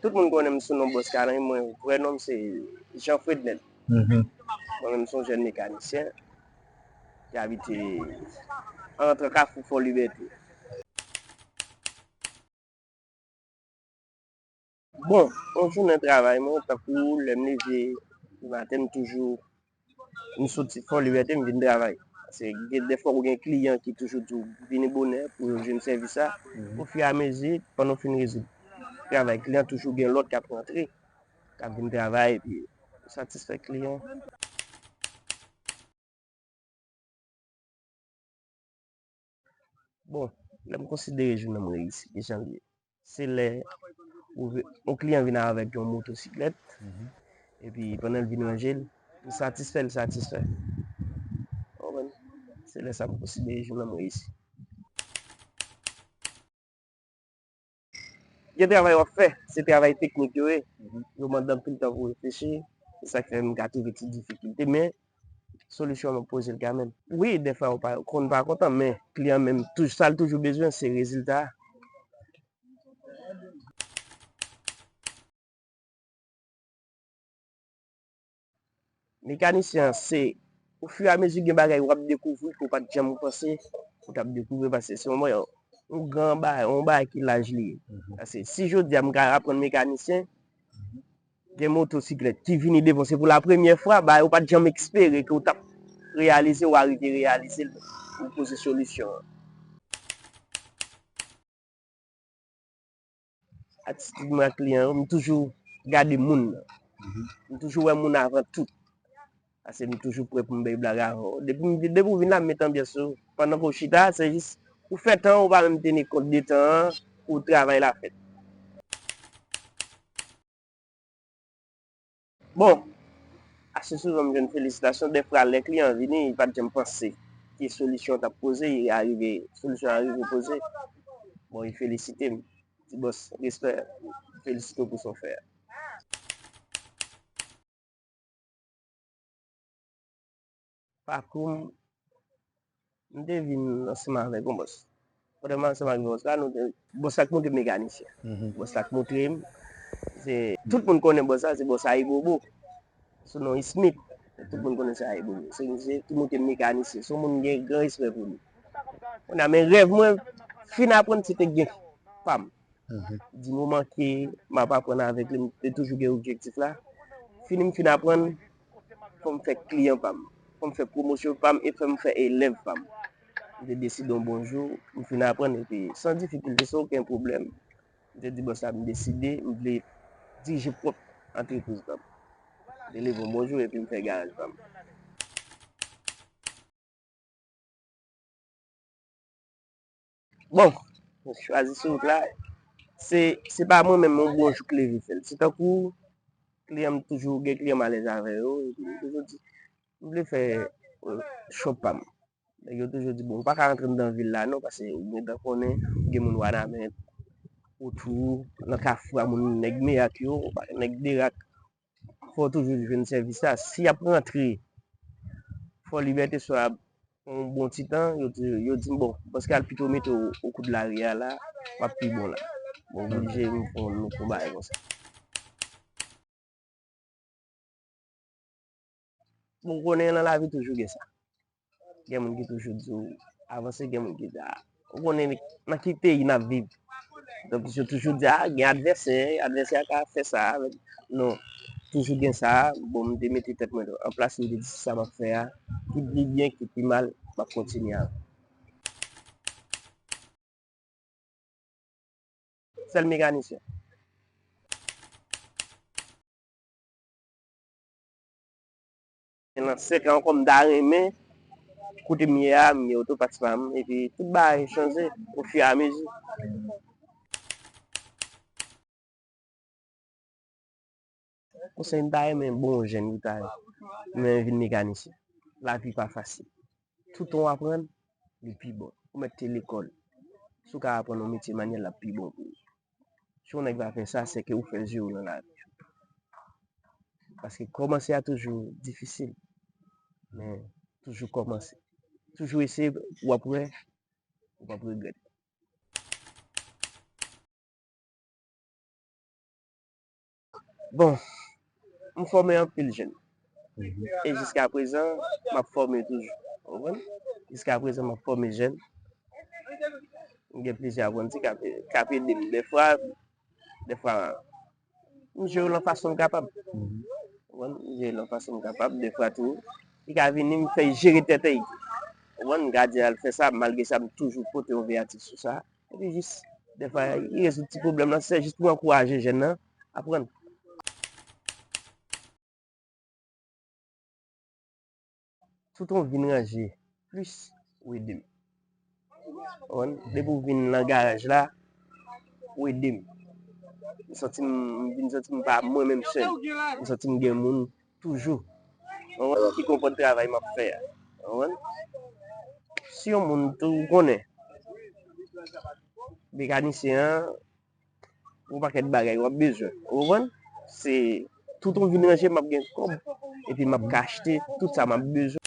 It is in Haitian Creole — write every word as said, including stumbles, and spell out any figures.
Tout moun konnen m sou non Bòs Kalanri, mwen vrè non m se Jean Frednel. Mhm. Mwen menm m se yon jèn mekanisyen ki abite an rantran Kafou Fò Libète. Bon, yon jounen travay mwen, tankou lè m leve maten, m toujou, m soti Fò Libète, m vin travay. Paske gen, dèfwa ou gen kliyan ki toujou di w vini bonè pou yo jwenn sèvis la. Mhm. Ofiramezi, pandan w fin rezoud travay, kliyan toujou gen lòt k ap rantre, k ap vin travay, epi satisfè kliyan. Bon, lè m konsidere jounen m reyisi, ki jan l ye? Se lè ou ve-, yon kliyan vin avèk yon motosiklèt, mhm, epi pandan l vin ranje l, m satisfè, l satisfè. Ou konprann? Se lè sa m konsidere jounen m reyisi. Gen travay w ap fè, se travay teknik yo ye. Mhm. Yo mande anpil tan pou reflechi. Se sa k fè m ka twouve ti difikilte, men solisyon an m ap poze l kanmenm. Wi, dèfwa ou pa, konn pa kontan, men kliyan menm, tou, sa l toujou bezwen, se rezilta. Mekanisyen an, se ofiramezi gen bagay w ap dekouvri ke w pa t janm panse ou t ap dekouvri, paske se yon, yon gran bagay, yon bagay ki laj li ye. Mhm. Paske si jodi a m ka aprann mekanisyen, gen motosiklèt ki vini devan, se pou la premyè fwa, bagay ou pa t janm espere ke w t ap reyalize, w arive reyalize l, ou poze solisyon an. Atitid mwen ak kliyan yo, m toujou gade moun nan. Mhm. M toujou wè moun avan tout. Paske m toujou prè pou m bay blag avan w. Depi m, depi w vin la, m met anbyans ou. Pandan ke w chita, se jis ou fè tan, ou pa menm teni kont de tan an, pou travay la fèt. Bon, ase souvan m jwenn felisitasyon. Dèfwa, lè kliyan an vini, li pa t janm panse ke solisyon an t ap poze, li arive, solisyon an arive poze. Bon, li felisite m. Di bòs, respè, felisite w pou sa w fè a. Pakou m, m te vin ansanm avèk yon bòs. Pandan m ansanm avèk bòs la, nou te, bòs la k montre m mekanisyen. Mhm. Bòs la k montre m, se, tout moun konnen bòs la, se bòs Ayibobo. Sou non Smith, tout moun konnen se Ayibobo. Se misye ki montre m mekanisyen. Se yon moun m gen gran respè pou li. Kounye a, men rèv mwen, fin aprann se te gen pa m. Mhm. Di moman ke m ap aprann avèk li, m te toujou gen objektif la. Fini m fin aprann, fò m fè kliyan pa m, fò m fè pwomosyon pa m e fò m fè elèv pa m. M te deside yon bon jou, m fin aprann epi san difikilte, san okenn pwoblèm, m te di bòs la m deside, m vle dirije pwòp antrepriz pa m. M te leve yon bon jou epi m fè garaj pa m. Bon, chwazi sou wout la, se, se pa mwen menm, yon bon jou k leve fè l. Se tankou kliyan m toujou, gen kliyan m alèz avè yo, epi m toujou di, m vle fè, euh, shop pa m. Nèg yo toujou di, bon, ou pa ka rantre anndan vil la non, paske ou gentan konnen, gen moun Wanament, otou, nan Kafou a, moun nèg Merak yo, nèg Derak, fò w toujou jwenn sèvis la. Si y ap rantre Fò Libète swa yon bon ti tan, yo di, yo di m, bon, paske al pito mete w o koud lari a la, w ap pi bon la. Bon, oblije m fè yon, yon bagay konsa. Bon, konnen nan lavi toujou gen sa. Gen moun ki toujou di w avanse, gen moun ki di, a, ou konnen nan ki peyi n ap viv. Donk, yo toujou di, a, gen advèsè, advèsè a ka fè sa avèk. Non, toujou gen sa. Bon, m te mete tèt mwen an plas, m te di, se sa m ap fè a, kit li byen, kit li mal, m ap kontinye avè l. Sèl mekanisyen. E nan senk an ankò, m ta renmen, kote m ye a, m ye oto pati pa m, epi tout bagay chanje ofiyamezi. Konsèy m ta renmen ba yon jèn ki ta renmen vin mekanisyen. Lavi pa fasil. Toutan w aprann, li pi bon. Ou mèt te lekòl. Si w ka aprann yon metye manyèl, l ap pi bon pou ou. Si yon nèg pa fè sa, se ke ou fè zye w nan lavi. Paske kòmanse a toujou difisil. Men, toujou kòmanse. Toujou eseye, w ap wè, ou p ap regrèt. Bon, m fòme anpil jèn. E jiska prezan, m ap fòme toujou. Ou konprann? Jiska prezan, m ap fòme jèn. M gen plizyè apranti k ap, k ap ede m. Dèfwa, dèfwa, m jere yo nan fason m kapab. Ou konprann? M jere yo nan fason m kapab. Dèfwa tou, li ka vini, m fè l jere tèt li. Ou konprann? M ka di al fè sa, malgre sa, m toujou pote yon veyatris sou sa. Epi jis, dèfwa, li rezoud ti pwoblèm nan, se jis pou ankouraje jèn nan aprann. Toutan w vin ranje plis, ou ede m. Ou konprann? Depi w vin nan garaj la, ou ede m. M santi m, m vin santi m pa mwen menm sèl. M santi m gen moun toujou. Ou konprann? Ki konprann travay m ap fè a. Ou konprann? Si yon moun tou ou konnen, mekanisyen an, yon pakèt bagay w ap bezwen. Ou konprann? Se toutan w vin ranje, m ap gen kòb, epi m ap ka achte tout sa m ap bezwen.